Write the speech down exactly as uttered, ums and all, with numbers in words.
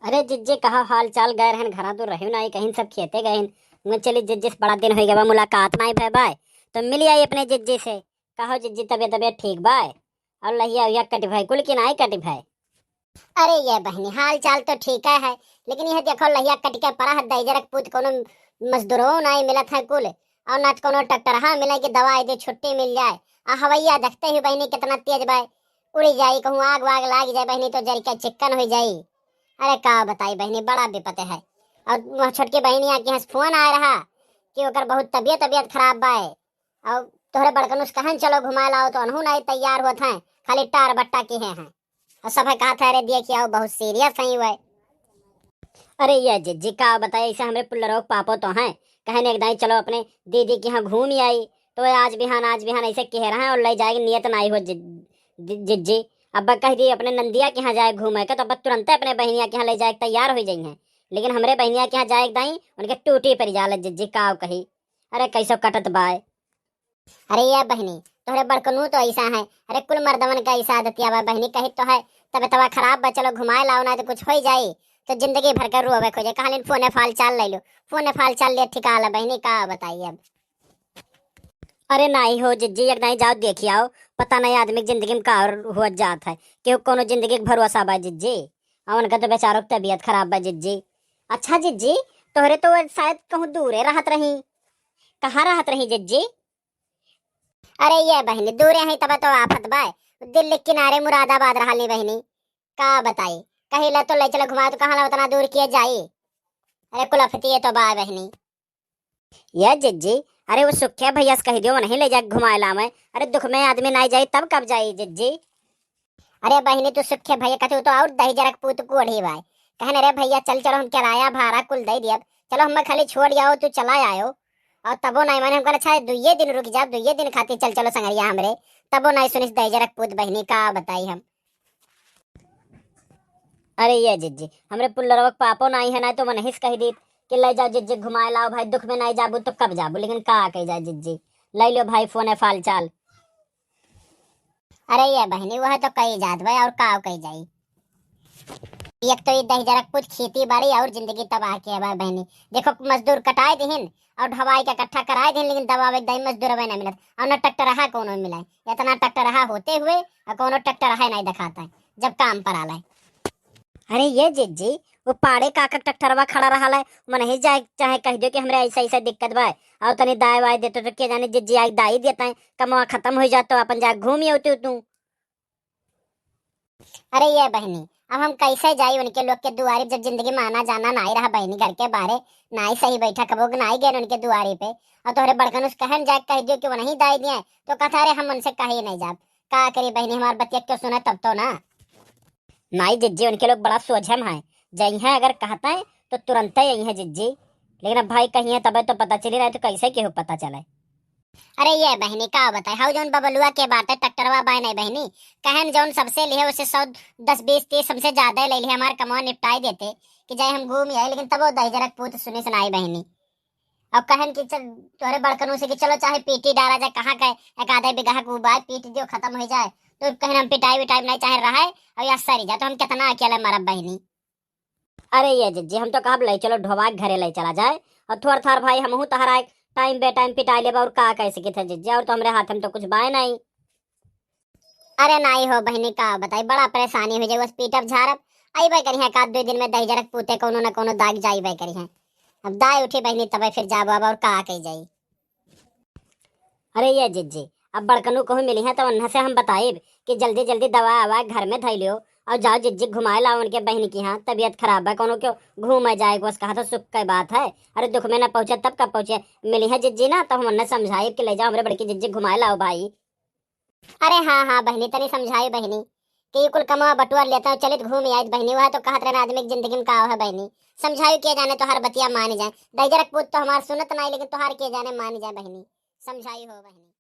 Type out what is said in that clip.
अरे जिज्जी, कहा हाल चाल? गए रहन घरा, तो रह्यो नाई कहीं, सब खेते गए हैं। मैं चली जिज्जी से, बड़ा दिन होइ गवा, मुलाकात नाई भय बाय, तो मिल आई अपने जिज्जी से। कहो जिज्जी, तबियत तबियत ठीक बाय? और लहिया उहिया कटि भय कुल कि नाई कटि भय? अरे ये बहिनी, हाल चाल तो ठीक है, लेकिन यह देखो, लहिया कटि के परा है, दहिजरक पूत, कोनो मजदूरो नाई मिलत है कुल, और ना तो कोनो ट्रैक्टरहा मिले कि दवाई दे छुट्टी मिल जाए। आ हवैया देखते ही बहिनी कितना तेज बाय, उड़ी जाई, कहूँ आग वाग लाग जाए बहिनी तो जरि के चिक्कन होइ जाई। अरे का बताई बहिनी, बड़ा विपत है। और वह छोटकी बहिनिया के यहाँ से फोन आए रहा कि ओकर बहुत तबियत तबियत खराब बाय, और तोहरे बड़कनू से कहन चलो घुमाए लाओ, तो अनहू नाई तैयार होत हैं, खाली टार बट्टा किहे हैं। और सब है कहत है, अरे देखिए आओ, बहुत सीरियस है वह। अरे ये जिज्जी का बताए, ऐसे हमरे पुल्लरो के पापो तो हैं, कहन एक दाई चलो अपने दीदी के यहाँ घूम आई, तो वह आज बिहान आज बिहान ऐसे कह रहे हैं और ले जाए के नियत नाई हो जि-, जि-, जिज्जी। अब कह दी अपने नंदिया के यहाँ जाए घूमे के, तो अब तुरंत अपने बहनिया के यहाँ ले जाए के तैयार हो जाई हैं, लेकिन हमरे बहनिया के यहाँ जाए के दाई उनके टूटी परि जाला जिज्जी, काव कही। अरे कैसो कटत बाय। अरे ये बहिनी, तोहरे बड़कनू तो ऐसा है, अरे कुल मर्दवन का ऐसा आदतिया बा बहिनी, कही तो है तबियतवा खराब बा, चलो घुमाए लाओ, ना तो कुछ होइ जाई तो जिंदगी भर का रोवे खोजे। कहलिन फोने फाल चाल ले लो, फोने फाल चाल ले ठिका ला बहिनी, का बताई अब। अरे नाई हो जिज्जी, एक दाई जाओ देखि आओ, पता नहीं आदमी के जिंदगी में का और हुआ जात है, केहू कोनो जिंदगी के भरोसा बा जिज्जी। और उनका तो बेचारों की तबीयत खराब बा जिज्जी। अच्छा जिज्जी, तोहरे तो शायद कहूँ दूरे रहत रही, कहाँ रहत रही जिज्जी? अरे ये बहिनी, दूरे हैं तब तो आफत बा, दिल्ली के किनारे मुरादाबाद रहली बहिनी, का बताई, कहीं ला तो ले चलो घुमाओ, तो कहाँ ला उतना दूर किए जाई। अरे कुलफतिये तो बा बहिनी। ये जिज्जी, अरे वो सुखे भैया से कहि दियो, वहीं ले जाके घुमाए लावे। अरे दुख में आदमी नाई जाई तब कब जाई जिज्जी? अरे बहिनी, तू सुखे भैया कहते हो तो और दहिजरक पूत कोढ़ी बाय। कहन, अरे भैया चल चलो, हम किराया भाड़ा कुल दे दियब, चलो हमें खाली छोड़ आओ, तू चला आयो। और तबो नाई माने, हम कहन अच्छा दुइये दिन रुक जा, दुइये दिन खातिर चल चलो संगरिया हमरे, तबो नाई सुनिस दहिजरक पूत बहिनी, का बताई हम। अरे ये जिज्जी, हमरे पुल्लरवा के पापो नाई है, नाई तो मनहिस कहि दीत कि ले जाओ जिज्जी घुमाए लाओ भाई, दुख में नाई जाबू तो कब जाबू, लेकिन का कही जाए जिज्जी, ले लो भाई फोने फाल चाल। अरे ये बहिनी, वह तो कही जात भाई, और का कही जाई। एक तो ये दहिजरक पूत खेती बाड़ी और जिंदगी तबाह किया बा बहिनी। देखो मजदूर कटाए दिहिन और ढवाई का इकट्ठा कराए दिहिन, लेकिन दबावे के दाई मजदूर अबे ना मिलत और ना ट्रैक्टरहा कोनो मिला। इतना ट्रैक्टरहा होते हुए और कोनो ट्रैक्टरहा नहीं दिखाता है जब काम पर आला है। अरे ये जिज्जी, वो पाड़े काका ट्रैक्टरवा खड़ा रहा है, मनही जाए चाहे कह दियो कि हमरे ऐसा ऐसा दिक्कत बा, और तनी दाए वाए देते तो के जाने जिज्जी आए दाई देता है, कमवा खत्म हो जात तो अपन जाए घूम अउती तू। अरे ये बहिनी, अब हम कैसे जाई उनके लोग के दुआरी, जब जिंदगी में आना जाना नाई रहा बहिनी, घर के बाहरे नाई सही बैठा कबो नाई गए उनके दुआरी पे। और तोहरे बड़कनू से कहन जाए कह दियो कि वो नहीं दाई दिए, तो कहता अरे हम उनसे कहीं नहीं जाब। का करी बहिनी, हमार बतिया क्यों सुने तब तो ना। नाई जिज्जी, उनके लोग बड़ा सोझम है, जइहें अगर कहते हैं तो तुरंत ही अइहें जिज्जी। लेकिन अब भाई कहिए तबे तो पता चली, नहीं तो कैसे केहू पता चले। अरे ये बहिनी का बताए, हाउ जौन बबलुआ के बाटे ट्रैक्टरवा बाय नहीं बहिनी, कहन जौन सबसे लिहे उसे सौ, दस बीस तीस हमसे ज्यादा ले लिहे, हमार कमवा निपटाई देते कि जाए हम घूम आए, लेकिन तबो दहिजरक पूत सुने से नाई बहिनी। अब कहन कि चल तोहरे बड़कनू से कि चलो चाहे पीटी डाला जाए, कहाँ का एक आधे बीघा के उबाय पीट दियो खत्म हो जाए, तो कहन हम पिटाई विटाई नहीं चाहे रहे और या सरी जाए, तो हम कितना अकेले मरब बहिनी। अरे ये जिज्जी, हम तो कहब ले चलो ढोबा के घरे ले चला जाए, और थोड़ थार भाई हमहू तहरा टाइम बे टाइम पिटाई लेबा, और का कह सकित है जिज्जी, और तो हमरे हाथ में तो कुछ बाय नहीं। अरे नाई हो बहिनी, का बताई, बड़ा परेशानी हो जाए, बस पीटब झारब। अइबे करिहे एक आध दो दिन में दहिजरक पूते कोनो न कोनो दाग जाइबे करिहे। अब दाई उठी बहिनी तबे फिर जाबो अब, और का कही जाई। अरे ये जिज्जी, अब बड़कनू कहूँ मिली है तो उन्हें से हम बताइब कि जल्दी जल्दी दवा आवा घर में धई लियो और जाओ जिज्जी घुमाए लाओ उनके बहन की यहाँ, तबीयत खराब है कोनो क्यों घूम जाए, बस कहा तो सुख की बात है। अरे दुख में ना पहुँचे तब कब पहुँचे, मिली है जिज्जी ना तो हम उन्हें समझाइब कि ले जाओ हमरे बड़की जिज्जी घुमाए लाओ भाई। अरे हाँ हाँ बहिनी, तनी समझाई बहिनी कि ई कुल कमवा बटुआ लेता हूँ, चलित घूम आइत बहिनी। वह तो कहत रहना आदमी की जिंदगी में का है बहिनी, समझाई के जाने तोहार बतिया मान जाए। दहिजरक पूत तो हमार सुनत नाई, लेकिन तोहार के जाने मान जाए बहिनी, समझाई हो बहिनी।